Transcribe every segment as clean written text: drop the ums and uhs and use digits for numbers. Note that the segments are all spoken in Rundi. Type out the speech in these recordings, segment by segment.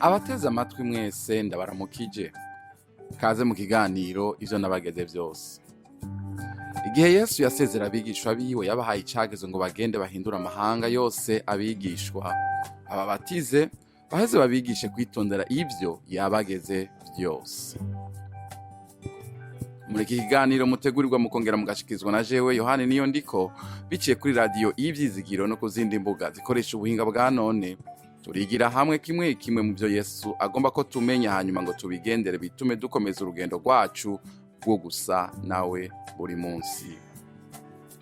Abateze amatwi mwese, ndabaramukije. Kaze mu kiganiro Ivyo Nabageze Vyose. Igihe Yesu yasezera abigishwa biwe, yabahaye icagezo ngo bagende bahindure amahanga yose abigishwa, ababatize, baheze babigishe kwitondera ivyo yabageze vyose. Muri iki kiganiro mutegurirwa mukongera mugashikizwa na jewe Yohani Niyo Ndiko, biciye kuri radiyo Ivyizigiro no ku zindi mbuga zikoresha ubuhinga bwa none, turigira hamwe kimwe kimwe mu byo Yesu agomba ko tumenya, hanyuma ngo tubigendere, bitume dukomeza urugendo rwacu rwo gusa nawe buri munsi.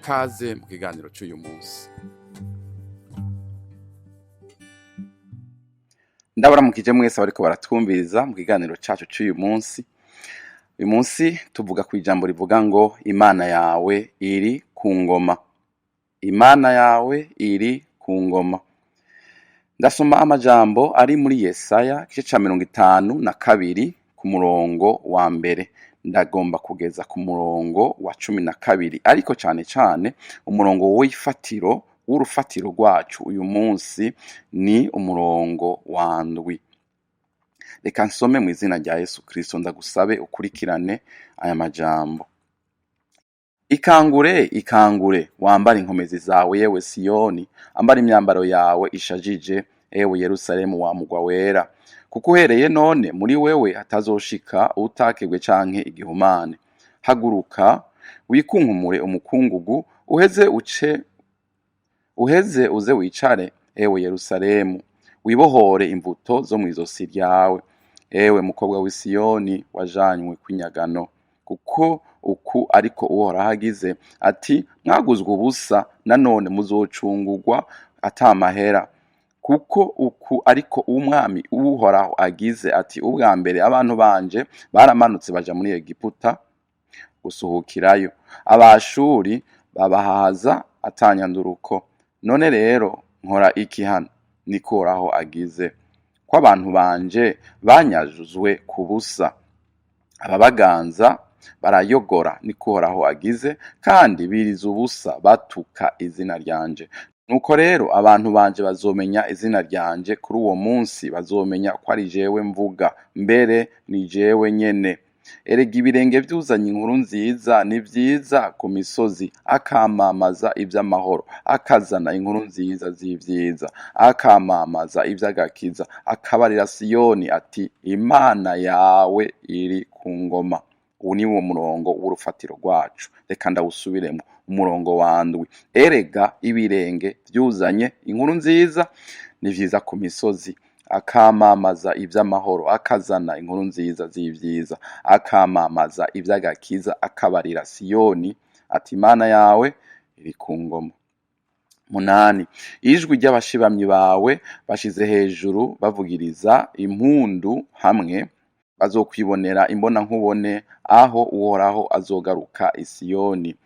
Kaze mu kiganiro cy'uyu munsi. Ndabaramukije mwese bariko baratwumviriza mu kiganiro cacu cy'uyu munsi. Uyu munsi tuvuga ku ijambo rivuga ngo Imana yawe iri ku ngoma. Imana yawe iri ku ngoma. Ndasoma amajambo ari muri Yesaya, igice ca 52, ku murongo wa mbere, ndagomba kugeza ku murongo wa 12, ariko cane cane umurongo w'ifatiro, w'urufatiro rwacu uyu munsi, ni umurongo wa ndwi. Reka nsome mu izina rya Yesu Kristo. Ndagusabe ukurikirane aya majambo. Ikangure, ikangure, wambare inkomezi zawe, yewe Siyoni, ambara imyambaro yawe ishajije, ewe Yerusalemu wa mugwa wera, kuko uhereye none muri wewe hatazoshika utakebwe canke igihumane. Haguruka, wikunkumure umukungugu, uheze uce, uheze uze wicare, ewe Yerusalemu, wibohore imbuto zo mw'izosi ryawe, ewe mukobwa w'i Siyoni wajanywe kw'inyagano. Kuko uku ariko Uhoraho agize ati: mwaguzwe ubusa, nanone muzocungurwa atamahera. Kuko uku ariko Umwami Uhoraho agize ati: ubwa mbere abantu banje baramanutse baja muri Egiputa gusuhukirayo, Abashuri babahaza atanyanduruko. None rero nkora iki hano? Niko Uhoraho agize, ko abantu banje banyazwe ku busa. Ababaganza barayogora, niko Uhoraho agize, kandi biriza ubusa batuka izina ryanje. Nuko rero abantu banje bazomenya izina ryanje kuri uwo munsi, bazomenya ko ari jewe mvuga, mbere ni jewe nyene. Erega ibirenge vyuzanye inkuru nziza ni vyiza ku misozi, akamamaza ivy'amahoro, akazana inkuru nziza z'ivyiza, akamamaza ivy'agakiza, akabarira Siyoni ati: Imana yawe iri ku ngoma. Uwu ni wo murongo w'urufatiro rwacu. Reka ndawusubiremo, umurongo wa ndwi: erega ibirenge vyuzanye inkuru nziza ni vyiza ku misozi, akamamaza ivy'amahoro, akazana inkuru nziza z'ivyiza, akamamaza ivy'agakiza, akabarira Siyoni ati: Imana yawe iri ku ngoma. Munani: ijwi ry'abashibamyi bawe bashize hejuru bavugiriza impundu hamwe, bazokwibonera imbonankubone aho Uhoraho azogaruka i Siyoni.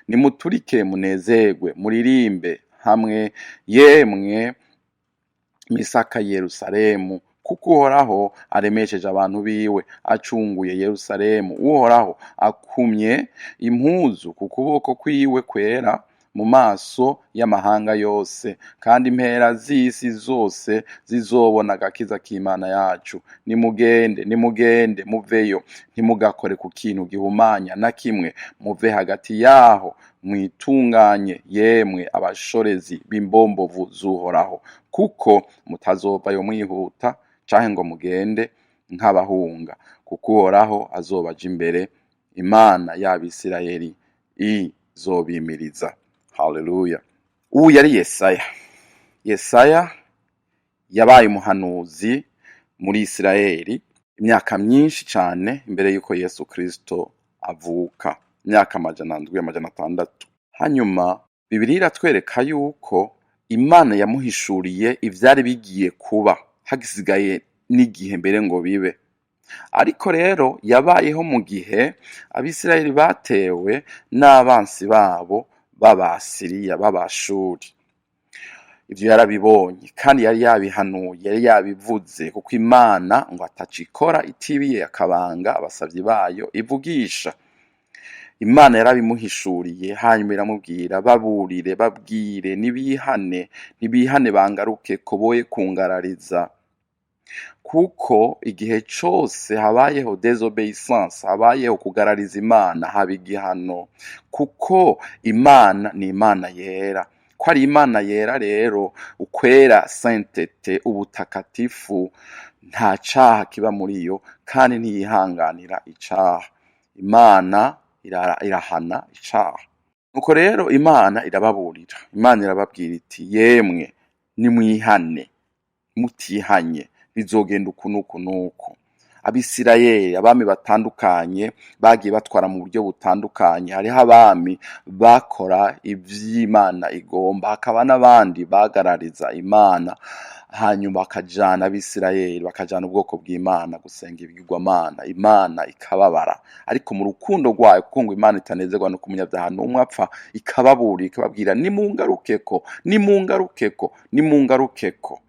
Nimuturike munezerwe, muririmbe hamwe, yemwe misaka Yerusalemu, kuko Uhoraho aremesheje abantu biwe, acunguye Yerusalemu. Uhoraho akumye impuzu ku kuboko kwiwe kwera mu maso y'amahanga yose, kandi impera z'isi zose zizobona agakiza k'Imana yacu. Nimugende, nimugende, muveyo, ntimugakore ku kintu gihumanya na kimwe, muve hagati yaho, mwitunganye, yemwe abashorezi b'imbombovu z'Uhoraho, kuko mutazovayo mwihuta canke ngo mugende nk'abahunga, kuko Uhoraho azobaja imbere, Imana y'Abisirayeli izobimiriza. Haleluya! Ubu yari Yesaya. Yesaya yabaye umuhanuzi muri Isirayeli imyaka myinshi cane imbere y'uko Yesu Kristo avuka, imyaka 700, 600. Hanyuma Bibiliya iratwereka yuko Imana yamuhishuriye ivyari bigiye kuba, hagisigaye n'igihe mbere ngo bibe. Ariko rero yabayeho mu gihe Abisirayeli batewe n'abansi babo b'Abasiriya, b'Abashuri. Ivyo yarabibonye kandi yari yabihanuye, yari yabivuze, kuko Imana ngo atacikora itibiye akabanga abasavyi bayo ivugisha. Imana yarabimuhishuriye, hanyuma iramubwira: baburire, babwire nibihane, nibihane bangaruke ko boye kungarariza, kuko igihe cose habayeho désobéissance, habayeho kugarariza Imana, haba igihano, kuko Imana ni Imana yera. Ko ari Imana yera rero, ukwera, sainteté, ubutakatifu, nta caha kiba muri yo kandi ntiyihanganira icaha. Imana irahana icaha. Nuko rero Imana irababurira, Imana irababwira iti: yemwe, nimwihane, mutihanye bizogenda uku nuku nuku. Abisirayeli, abami batandukanye bagiye batwara mu buryo butandukanye. Hariho abami bakora ivy'Imana igomba, hakaba n'abandi bagarariza Imana, hanyuma bakajana Abisirayeli, bakajana ubwoko bw'Imana gusenga ibigirwamana. Imana ikababara, ariko mu rukundo rwayo, kuko ngo Imana itanezerwa no umunyabyaha n'umwe apfa, ikababurira, ikababwira: nimungarukeko, nimungarukeko, nimungarukeko.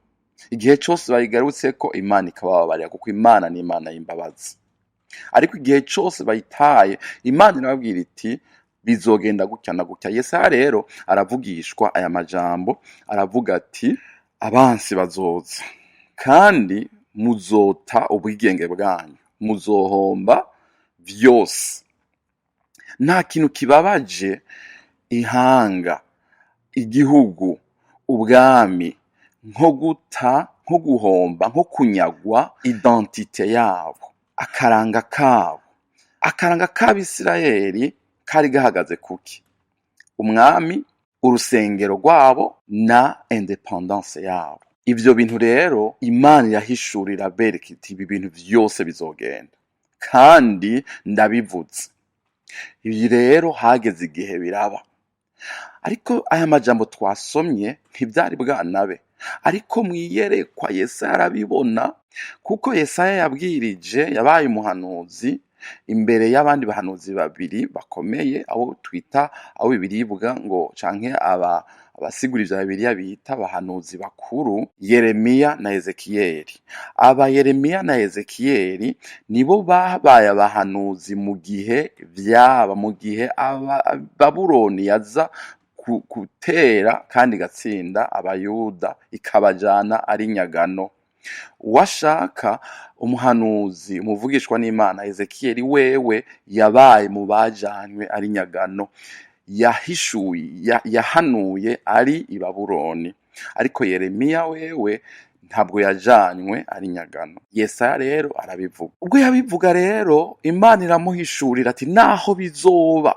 Igihe cose bayigarutseko, Imana ikabababarira, kuko Imana ni Imana y'imbabazi. Ariko igihe cose bayitaye, Imana irababwira iti: bizogenda gutya na gutya. Yesaya rero aravugishwa aya majambo, aravuga ati: abansi bazoza kandi muzota ubwigenge bwanyu, muzohomba vyose. Nta kintu kibabaje ihanga, igihugu, ubwami nko guta, nko guhomba, nko kunyagwa identité yabo, akaranga kabo. Akaranga k'Abisirayeli kari gahagaze kuki? Umwami, urusengero rwabo na indépendance yabo. Ivyo bintu rero Imana irahishurira, bereka iti: ibi bintu vyose bizogenda kandi ndabivuze. Ibi rero hageze igihe biraba, ariko aya majambo twasomye ntivyari bwanabe. Ariko mwiyerekwa Yesaya arabibona, kuko Yesaya yabwirije, yabaye umuhanuzi imbere y'abandi bahanuzi babiri bakomeye, abo twita, abo Bibiliya ivuga ngo, canke aba abasigura ivya Bibiliya bita abahanuzi bakuru, Yeremiya na Ezekiyeli. Aba Yeremiya na Ezekiyeli nibo babaye abahanuzi mu gihe vyaba, mu gihe Babuloni yaza gutera kandi igatsinda Abayuda, ikabajana ari nyagano. Uwashaka umuhanuzi, umuvugishwa n'Imana Ezekiyeli, wewe yabaye mu bajanywe ari nyagano, yahishuye, yahanuye ari i Babuloni. Ariko Yeremiya wewe ntabwo yajanywe ari nyagano. Yesaya rero arabivuga. Ubwo yabivuga rero, Imana iramuhishurira ati: naho bizoba,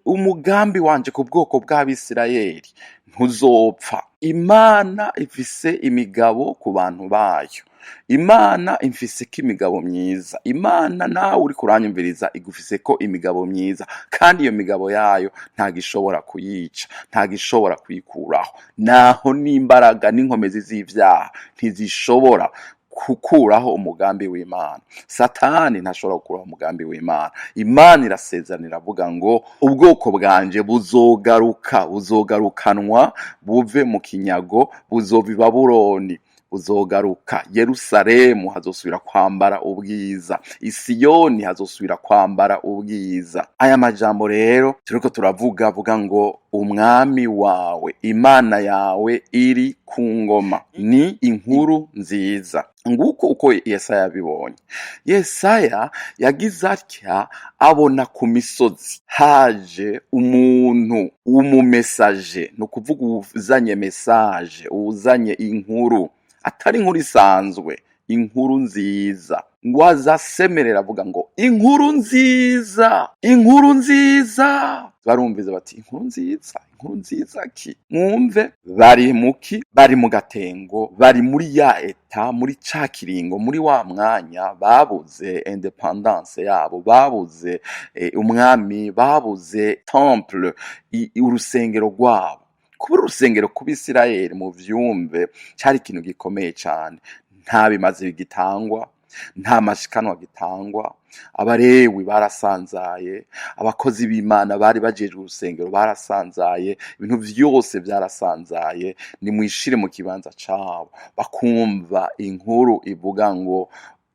umugambi wanje ku bwoko bw'Abisirayeli ntuzopfa. Imana ifise imigabo ku bantu bayo. Imana ifise ko imigabo myiza. Imana nawe uriko uranyumviriza igufise ko imigabo myiza, kandi iyo migabo yayo ntago ishobora kuyica, ntago ishobora kuyikuraho. Naho n'imbaraga n'inkomezi z'ivyaha ntizishobora gukuraho umugambi w'Imana. Satani ntashobora gukuraho umugambi w'Imana. Imana irasezerana, iravuga ngo: ubwoko bwanje buzogaruka, buzogarukanwa buve mu kinyago, buzova i Babuloni, buzogaruka Yerusalemu, hazosubira kwambara ubwiza, Isiyoni hazosubira kwambara ubwiza. Aya majambo rero turiko turavuga, avuga ngo umwami wawe, Imana yawe iri ku ngoma, ni inkuru nziza. Nguko uko Yesaya yabibonye. Yesaya yagize atya, abona ku misozi haje umuntu w'umu messager, ni ukuvuga uzanye message, uzanye inkuru, atari inkuru isanzwe, inkuru nziza. Ngo azasemerera avuga ngo: inkuru nziza, inkuru nziza. Barumviza bati: inkuru nziza, inkuru nziza ki? Mwumve, bari muki? Bari mu gatengo, bari muri ya état, muri ca kiringo, muri wa mwanya babuze indépendance yabo, babuze umwami, babuze temple, urusengero rwabo. Kuba urusengero ku Bisirayeli, mu vyumve, cari ikintu gikomeye cane. Nta bimazi bigitangwa, nta mashikanwa gitangwa, Abarewi barasanzaye, abakozi b'Imana bari bajejwe urusengero barasanzaye, ibintu vyose vyarasanzaye. Nimwishire mu kibanza cabo, bakumva inkuru ivuga ngo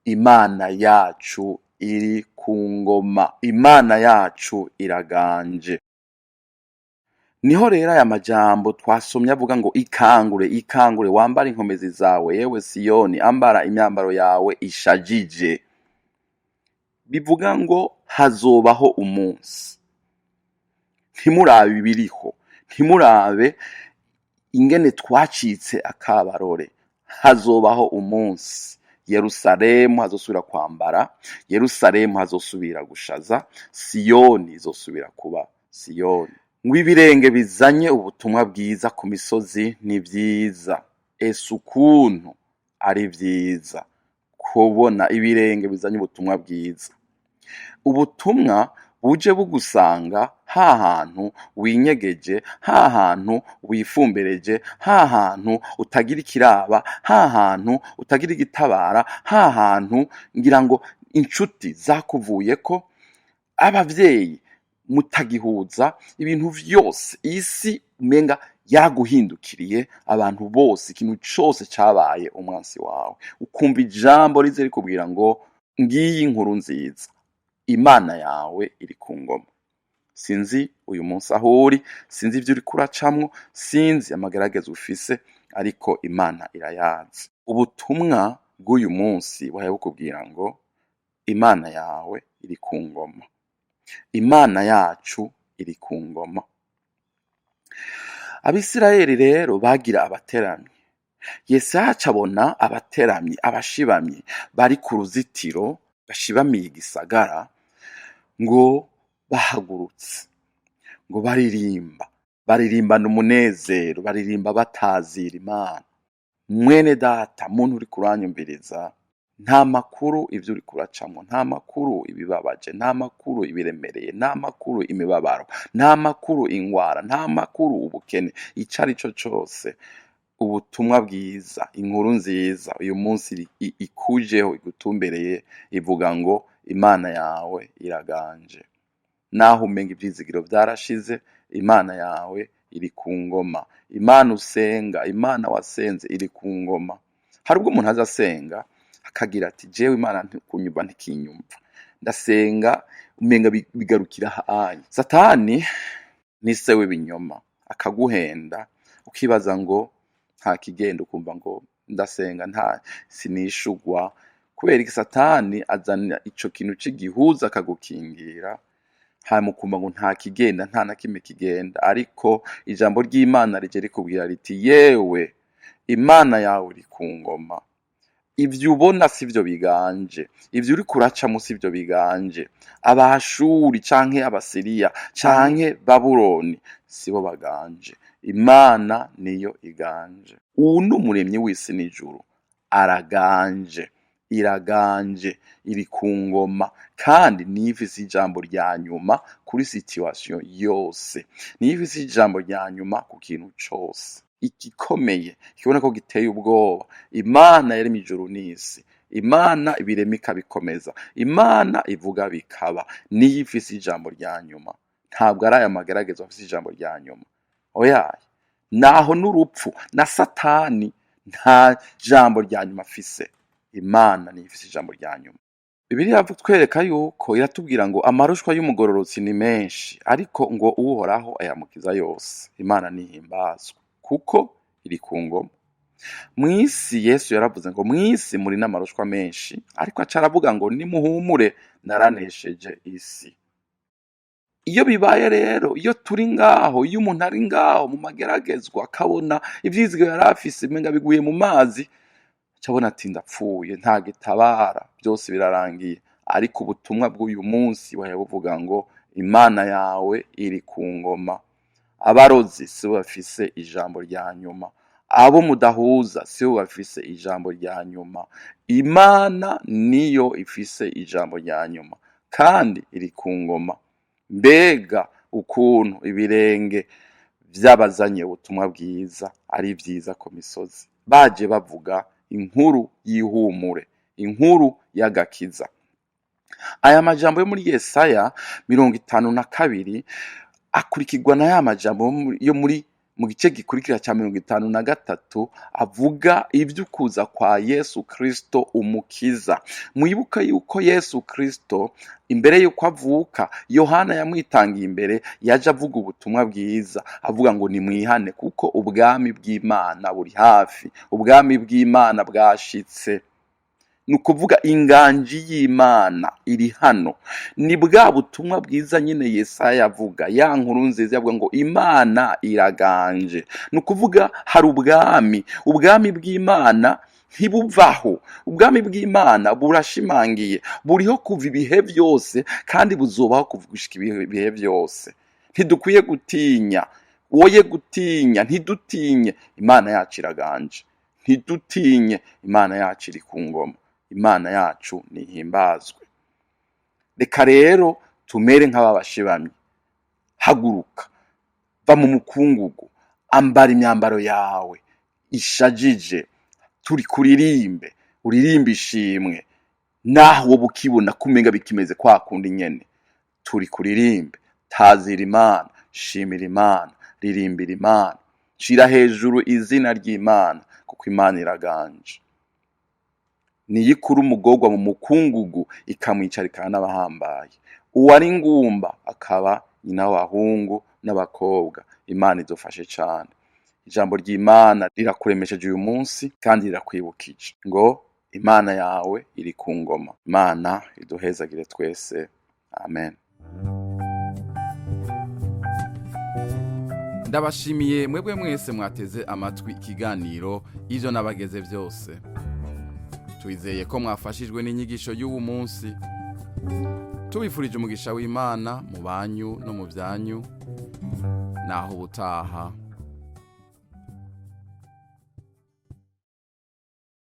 Imana yacu iri ku ngoma, Imana yacu iraganje. Niho rero aya majambo twasomye avuga ngo ikangure, ikangure, wambare inkomezi zawe, yewe Siyoni, ambara imyambaro yawe ishajije. Bivuga ngo hazobaho umunsi. Ntimurabe ibiriho, ntimurabe ingene twacitse akabarore. Hazobaho umunsi Yerusalemu hazosubira kwambara, Yerusalemu hazosubira gushaza, Siyoni izosubira kuba Siyoni. Ngo ibirenge bizanye ubutumwa bwiza ku misozi ni vyiza. Ese ukuntu ari vyiza kubona ibirenge bizanye ubutumwa bwiza, ubutumwa buje bugusanga ha hantu winyegeje, ha hantu wifumbereje, ha hantu utagira ikiraba, ha hantu utagira igitabara, ha hantu ngira ngo inshuti zakuvuyeko, abavyeyi mutagihuza, ibintu vyose isi umenga yaraguhindukiriye, abantu bose, ikintu cose cabaye umwansi wawe, ukumva ijambo rize rikubwira ngo ngiyi inkuru nziza, Imana yawe iri ku ngoma. Sinzi uyu munsi aho uri, sinzi ivyo uriko uracamwo, sinzi amagerageza ufise, ariko Imana irayazi. Ubutumwa bw'uyu munsi buhaye bukubwira ngo Imana yawe iri ku ngoma, Imana yacu iri ku ngoma. Abisirayeli rero bagira abateramyi. Yesaya aca abona abateramyi, abashibamyi bari ku ruzitiro bashibamiye igisagara, ngo bahagurutse, ngo baririmba, baririmbana umunezero, baririmba batazira Imana. Mwene data, muntu uriko uranyumviriza, nta makuru ivyo uriko uracamwo, nta makuru ibibabaje, nta makuru ibiremereye, nta makuru imibabaro, nta makuru ingwara, nta makuru ubukene, ico ari co cose, ubutumwa bwiza, inkuru nziza uyu munsi ikujeho, igutumbereye, ivuga ngo Imana yawe iraganje. Naho umenga ivyizigiro vyarashize, Imana yawe iri ku ngoma. Imana usenga, Imana wasenze iri ku ngoma. Hari ubwo umuntu aza asenga akagira ati jewe Imana kunyumva ntikinyumva, ndasenga umenga bigarukira hanya. Satani ni se w'ibinyoma, akaguhenda ukibaza ngo nta kigenda, ukumva ngo ndasenga nta sinishugwa. Kubera iki? Satani azana ico kintu c'igihuza akagukingira, hanyuma ukumva ngo nta kigenda, nta na kimwe kigenda. Ariko ijambo ry'Imana rije rikubwira riti yewe, Imana yawe iri ku ngoma. Ivyo ubona sivyo biganje, ivyo uriko uracamwo sivyo biganje. Abashuri canke Abasiriya canke Babuloni sibo baganje, Imana niyo iganje. Uwu ni umuremyi w'isi n'ijuru, araganje, iraganje, iri ku ngoma, kandi niyo ifise ijambo rya nyuma kuri situation yose, niyo ifise ijambo rya nyuma ku kintu cose. Igikomeye kibona ko giteye ubwoba, Imana yaremye ijuru n'isi, Imana ibirema ikabikomeza, Imana ivuga bikaba, niyo ifise ijambo rya nyuma. Ntabwo ari aya mageragezwa afise ijambo rya nyuma, oyaye. Naho n'urupfu na Satani nta jambo rya nyuma afise, Imana niyo ifise ijambo rya nyuma. Bibiliya iratwereka yuko, iratubwira ngo amarushwa y'umugororotsi ni menshi, ariko ngo Uhoraho ayamukiza yose. Imana nihimbazwe kuko iri ku ngoma. Mw'isi Yesu yaravuze ngo mw'isi muri n'amarushwa menshi, ariko aca aravuga ngo nimuhumure, naranesheje isi. Iyo bibaye rero, iyo turi ngaho, iyo umuntu ari ngaho mu mageragezwa, akabona ivyizigiro yari afise umenga biguye mu mazi, aca abona ati ndapfuye, nta gitabara, byose birarangiye. Ariko ubutumwa bw'uyu munsi buhaye buvuga ngo Imana yawe iri ku ngoma. Abarozi sibo bafise ijambo rya nyuma, abo mudahuza sibo bafise ijambo rya nyuma, Imana niyo ifise ijambo rya nyuma kandi iri ku ngoma. Mbega ukuntu ibirenge vy'abazanye ubutumwa bwiza ari vyiza ku misozi, baje bavuga inkuru y'ihumure, inkuru y'agakiza. Aya majambo yo muri Yesaya 52 akurikirwa na ya majambo yo muri Mu gice gikurikira cya 53 avuga ivy'ukuza kwa Yesu Kristo umukiza. Mwibuka yuko Yesu Kristo imbere yuko avuka, Yohana yamwitangiye imbere, yaje avuga ubutumwa bwiza, avuga ngo nimwihane kuko ubwami bw'Imana buri hafi, ubwami bw'Imana bwashitse. Ni ukuvuga inganji y'Imana iri hano. Ni bwa butumwa bwiza nyine Yesaya avuga, ya nkuru nziza yavuga ngo Imana iraganje. Ni ukuvuga hari ubwami, ubwami bw'Imana ntibuvaho, ubwami bw'Imana burashimangiye, buriho kuva ibihe byose kandi buzobaho kuva gushika ibihe byose. Ntidukwiye gutinya, woye gutinya, ntidutinye, Imana yacu iraganje. Ntidutinye, Imana yacu iri ku ngoma, Imana yacu nihimbazwe. Reka rero tumere nk'ababashibamye. Haguruka, va mu mukungugu, ambara imyambaro yawe ishajije, turi kuririmbe, uririmbe ishimwe, naho woba ukibona kumenga bikimeze kwa kundi nyene. Turi kuririmbe, tazira Imana, shimira Imana, ririmbira Imana, shira hejuru izina ry'Imana, kuko Imana iraganje. Niyo ikura umugorwa mu mukungugu ikamwicarikana n'abahambaye, uwari ingumba akaba nyina w'abahungu n'abakobwa. Imana idufashe cane. Ijambo ry'Imana rirakuremesheje uyu munsi kandi rirakwibukije ngo Imana yawe iri ku ngoma. Imana iduhezagire twese, amen. Ndabashimiye mwebwe mwese mwateze amatwi ikiganiro ivyo nabageze byose. Twizeye ko mwafashijwe n'inyigisho y'uwu munsi. Tubifurije umugisha w'Imana mu banyu no mu byanyu. Naho ubutaha.